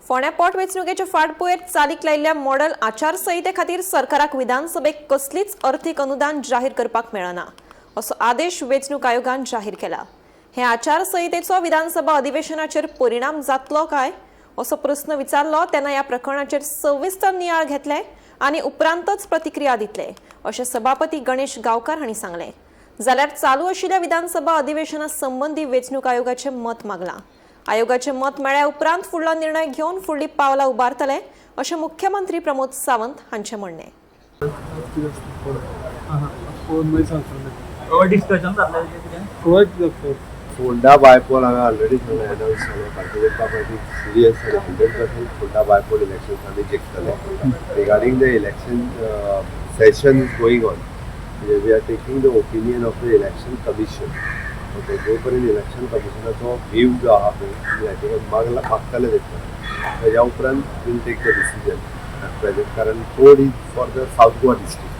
फोंड्या पोटवेंचणुकेचे फाटभुंयेर चालीक लायिल्ल्या मॉडेल आचारसंहिते खातीर सरकाराक विधानसभेक कसलीच अर्थीक अनुदान जाहीर करपाक मेळना असो आदेश वेंचणूक आयोगान जाहीर केला. हे आचारसंहितेचो विधानसभा अधिवेशनाचेर परिणाम जातलो काय असो प्रस्न विचारलो तेन्ना ह्या प्रकरणाचेर सविस्तर नियाळ घेतले आनी उपरांतच प्रतिक्रिया दितले अशें सभापती गणेश गांवकार हांणी सांगलें. जाल्यार चालू आशिल्ल्या विधानसभा अधिवेशना संबंदी वेंचणूक आयोगाचें मत मागलां. आयोगाचें मत मेळ्ळ्या उपरांत फुडलो निर्णय घेवन फुडलीं पावलां उबारतले अशें मुख्यमंत्री प्रमोद सावंत हांचें म्हणणें. डिस्कशन जातलें कितें? कितें फोंडा बायपोल हांवें ऑलरेडी सांगलें, अनावन्स केलें. भारतीय जनता पार्टी सिरियस आनी 100% फोंडा बायपोल इलेक्शन आमी जिखतले. Regarding the election session is going on, म्हणजे we are taking the opinion of the Election Commission, okay? जो पर्यंत इलेक्शन कमिशनाचो व्हीव जो आहा पळय, तुमी हाचे मागला मागतले तेका, तेज्या उपरांत we'll take the decision at present, कारण code is for the South Goa district.